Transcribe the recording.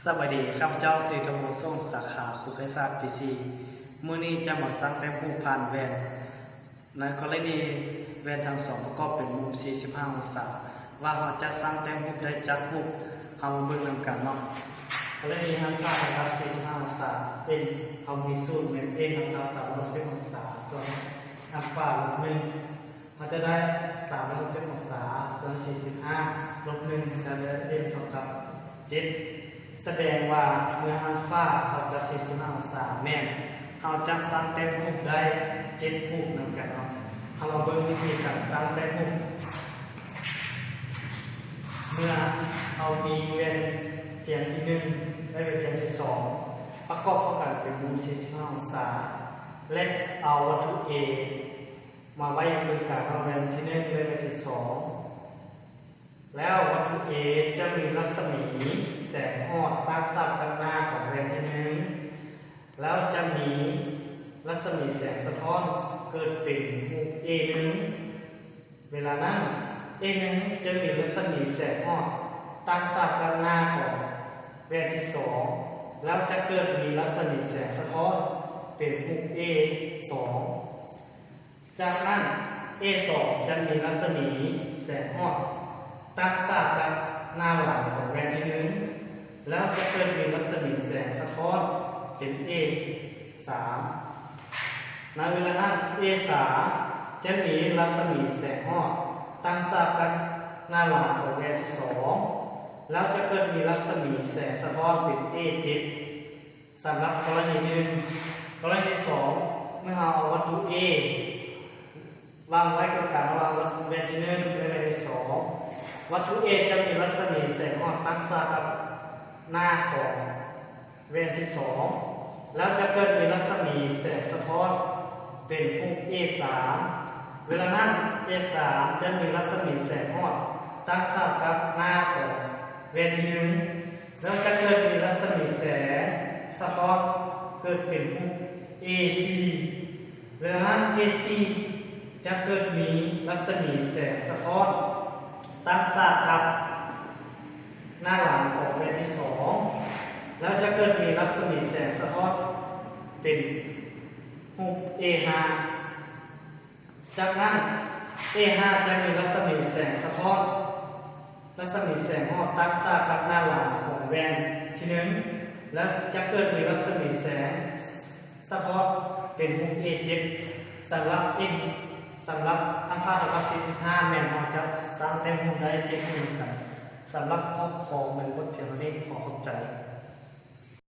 ສະບາຍດີ, ຂ້າພະເຈົ້າຊື່ ທະວົງສົງ ສາຂາຄູໄກສາດ ປີສີ່. ມື້ນີ້ຈະມາສ້າງແຕ້ມຮູບຜ່ານແວ່ນ. ໃນກໍລະນີແວ່ນທັງສອງປະກອບເປັນມຸມສີ່ສິບຫ້າອົງສາ, ວ່າເຮົາຈະສ້າງແຕ້ມຮູບໄດ້ຈັກຮູບ, ເຮົາມາເບິ່ງນຳກັນເນາະ. ກໍລະນີອັນຟາເທົ່າກັບສີ່ສິບຫ້າອົງສາ, ເອັນເຮົາມີສູດແມ່ນ ເອັນເທົ່າກັບສາມຮ້ອຍຫົກສິບອົງສາ, ສ່ວນອັນຟາລົບໜຶ່ງ ເຮົາຈະໄດ້ສາມຮ້ອຍຫົກສິບອົງສາ ສ່ວນສີ່ສິບຫ້າລົບໜຶ່ງ ຈະໄດ້ ເອັນ ເທົ່າກັບເຈັດ. ສະແດງວ່າເມື່ອອັນຟາເທົ່າກັບສີ່ສິບຫ້າອົງສາແມ່ນ ເຮົາຈະສ້າງແຕ້ມຮູບໄດ້ເຈັດຮູບນຳກັນເນາະ. ເຮົາມາເບິ່ງວິທີການສ້າງແຕ້ມຮູບ. ເມື່ອເຮົາມີແວ່ນພຽງທີໜຶ່ງ ແລະ ແວ່ນພຽງທີສອງ ປະກອບເຂົ້າກັນເປັນມຸມສີ່ສິບຫ້າອົງສາ ແລະ ເອົາວັດຖຸ A ມາໄວ້ຢູ່ເຄິ່ງກາງຂອງແວ່ນທີໜຶ່ງ ແລະ ແວ່ນທີສອງ ແລ້ວວັດຖຸ A ຈະມີລັດສະໝີແສງຮອດຕັ້ງສາບກັບໜ້າຂອງແວ່ນທີໜຶ່ງ ແລ້ວຈະມີລັດສະໝີແສງສະທ້ອນເກີດເປັນຮູບ A ໜຶ່ງ. ເວລານັ້ນ A ໜຶ່ງ ຈະມີລັດສະໝີແສງຮອດຕັ້ງສາບກັບໜ້າຂອງແວ່ນທີສອງ ແລ້ວຈະເກີດມີລັດສະໝີແສງສະທ້ອນເປັນຮູບ A ສອງ. ຈາກນັ້ນ A ສອງ ຈະມີລັດສະໝີແສງຮອດຕັ້ງສາບກັບໜ້າຫຼັງຂອງແວ່ນທີໜຶ່ງ ແລ້ວຈະເກີດມີລັດສະໝີແສງສະທ້ອນເປັນ A ສາມ. ໃນເວລານັ້ນ A ສາມ ຈະມີລັດສະໝີແສງຮອດຕັ້ງສາບກັບໜ້າຫຼັງຂອງແວ່ນທີສອງ ແລ້ວຈະເກີດມີລັດສະໝີແສງສະທ້ອນເປັນ A ເຈັດ. ສຳລັບກໍລະນີທີໜຶ່ງ. ກໍລະນີທີສອງ ເມື່ອເຮົາເອົາວັດຖຸ A ວາງໄວ້ເຄິ່ງກາງລະຫວ່າງແວ່ນທີໜຶ່ງ ແລະ ແວ່ນທີສອງ ວັດຖຸ A ຈະມີລັດສະໝີແສງຮອດຕັ້ງສາບກັບໜ້າຂອງແວ່ນທີສອງ ແລ້ວຈະເກີດມີລັດສະໝີແສງສະທ້ອນເປັນຮູບ A ສາມ. ເວລານັ້ນ A ສາມ ຈະມີລັດສະໝີແສງຮອດຕັ້ງສາບກັບໜ້າຂອງແວ່ນທີໜຶ່ງ ແລ້ວຈະເກີດມີລັດສະໝີແສງສະທ້ອນເກີດເປັນຮູບ A ສີ່. ເວລານັ້ນ A ສີ່ ຈະເກີດມີລັດສະໝີແສງສະທ້ອນຕັ້ງສາບກັບໜ້າຫຼັງຂອງແວ່ນທີສອງ ແລ້ວຈະເກີດມີລັດສະໝີແສງສະທ້ອນເປັນຮູບ A ຫ້າ. ຈາກນັ້ນ A ຫ້າ ຈະມີລັດສະໝີແສງສະທ້ອນ ລັດສະໝີແສງຮອດຕັ້ງສາບກັບໜ້າຫຼັງຂອງແວ່ນທີໜຶ່ງ ແລ້ວຈະເກີດມີລັດສະໝີແສງສະທ້ອນເປັນຮູບ A ເຈັດ. ສຳລັບ N ສຳລັບອັນຟາເທົ່າກັບສີ່ສິບຫ້າ ແມ່ນເຮົາຈະສ້າງແຕ້ມຮູບໄດ້ເຈັດຮູບນຳກັນ. ສຳລັບຫົວຂໍ້ແມ່ນບົດພຽງເທົ່ານີ້. ຂໍຂອບໃຈ.